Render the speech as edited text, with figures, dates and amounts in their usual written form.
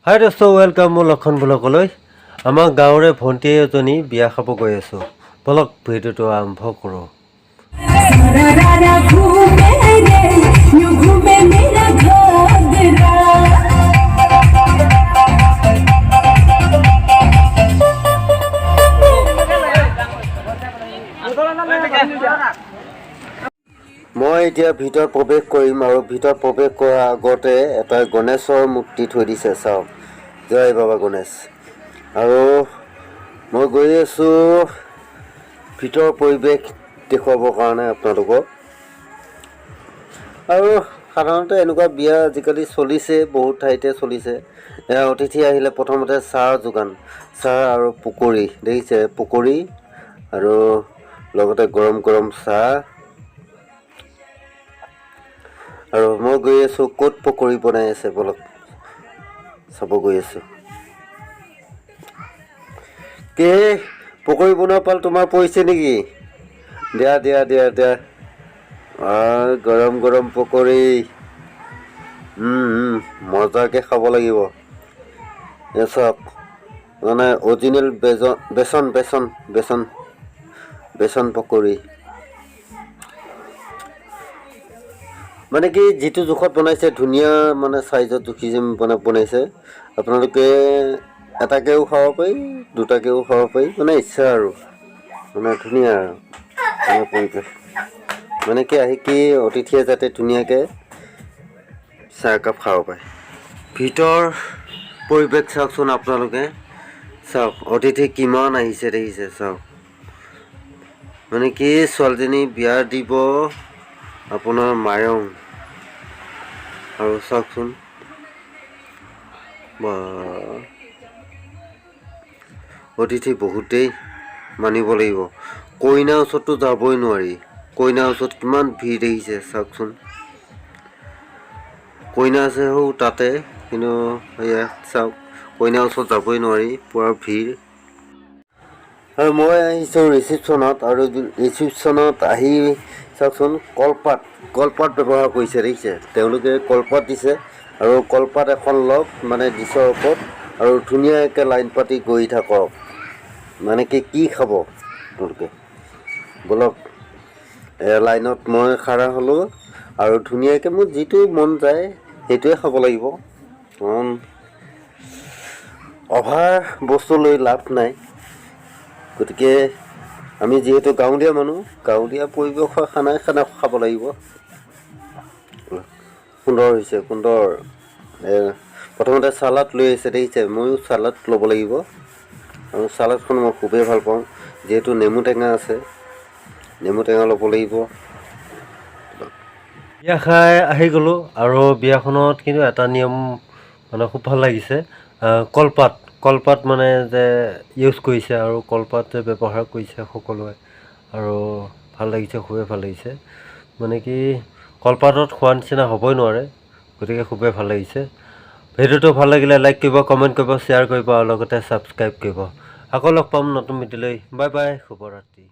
হাই দোস্ত, welcome মোৰ লক্ষণ ব্লগলৈ। আমাৰ গাঁৱৰে ভণ্টি এজনী বিয়া খাব গৈ আছোঁ। বলক, ভিডিঅ'টো আৰম্ভ কৰোঁ। सारा घूमे रे, यूं घूमे मेरा घाघरा। মই এতিয়া ভিতৰত প্ৰৱেশ কৰিম আৰু ভিতৰত প্ৰৱেশ কৰাৰ আগতে এটা গণেশৰ মূৰ্তি থৈ দিছে, চাওক। জয় বাবা গণেশ। আৰু মই গৈ আছোঁ ভিতৰৰ পৰিৱেশ দেখুৱাবৰ কাৰণে আপোনালোকক। আৰু সাধাৰণতে এনেকুৱা বিয়া আজিকালি চলিছে, বহুত ঠাইতে চলিছে। এয়া অতিথি আহিলে প্ৰথমতে চাহ যোগান, চাহ আৰু পকৰি। দেখিছে, পকৰি আৰু লগতে গৰম গৰম চাহ। আৰু মই গৈ আছোঁ, ক'ত পকৰি বনাই আছে, বলক চাব গৈ আছোঁ। কি পকৰি বনোৱা পাল তোমাৰ পৰিছে নেকি? দিয়া দিয়া দিয়া দিয়া। গৰম গৰম পকৰি, মজাকৈ খাব লাগিব। এই চাওক, মানে অৰিজিনেল বেজন বেচন বেচন বেচন বেচন পকৰি। মানে কি, যিটো জোখত বনাইছে, ধুনীয়া মানে চাইজত জুখি মানে বনাইছে। আপোনালোকে এটাকেও খাব পাৰি, দুটাকেও খাব পাৰি, মানে ইচ্ছা আৰু মানে ধুনীয়া আৰু মানে পৰিৱেশ। মানে কি, আহি কি অতিথিয়ে যাতে ধুনীয়াকৈ চাহ একাপ খাব পাৰে। ভিতৰ পৰিৱেশ চাওকচোন আপোনালোকে। চাওক, অতিথি কিমান আহিছে দেখিছে, চাওক। মানে কি, ছোৱালীজনী বিয়া দিব আপোনাৰ মায়ং। আৰু চাওকচোন বা, অতিথি বহুতেই, মানিব লাগিব। কইনাৰ ওচৰততো যাবই নোৱাৰি। কইনাৰ ওচৰত কিমান ভিৰ দেখিছে, চাওকচোন। কইনা আছে সৌ তাতে, কিন্তু সেয়া চাওক, কইনাৰ ওচৰত যাবই নোৱাৰি, পূৰা ভিৰ। আৰু মই আহিছোঁ ৰিচিপশ্যনত। আৰু ৰিচিপশ্যনত আহি চাওকচোন, কলপাত কলপাত ব্যৱহাৰ কৰিছে, দেখিছে। তেওঁলোকে কলপাত দিছে আৰু কলপাত এখন লওক মানে ডিছৰ ওপৰত আৰু ধুনীয়াকৈ লাইন পাতি গৈ থাকক। মানে কি কি খাব তেওঁলোকে, ব'লক। লাইনত মই খাৰা হ'লোঁ আৰু ধুনীয়াকৈ মোৰ যিটো মন যায় সেইটোৱে খাব লাগিব, কাৰণ অভাৰ বস্তু লৈ লাভ নাই। গতিকে আমি যিহেতু গাঁৱলীয়া মানুহ, গাঁৱলীয়া পৰিৱেশৰ খানাই খানা খাব লাগিব। সুন্দৰ হৈছে, সুন্দৰ। প্ৰথমতে চালাড লৈ আহিছে, দেখিছে। ময়ো চালাড ল'ব লাগিব আৰু চালাডখন মই খুবেই ভাল পাওঁ। যিহেতু নেমু টেঙা আছে, নেমু টেঙা ল'ব লাগিব। বিয়া খাই আহি গ'লোঁ আৰু বিয়াখনত কিন্তু এটা নিয়ম মানে খুব ভাল লাগিছে। কলপাত কলপাত মানে যে ইউজ কৰিছে আৰু কলপাত যে ব্যৱহাৰ কৰিছে সকলোৱে আৰু ভাল লাগিছে, খুবেই ভাল লাগিছে। মানে কি, কলপাতত খোৱা নিচিনা হ'বই নোৱাৰে, গতিকে খুবেই ভাল লাগিছে। ভিডিঅ'টো ভাল লাগিলে লাইক কৰিব, কমেণ্ট কৰিব, শ্বেয়াৰ কৰিব আৰু লগতে ছাবস্ক্ৰাইব কৰিব। আকৌ লগ পাম নতুন ভিডিঅ'লৈ। বাই বাই, শুভৰাত্ৰি।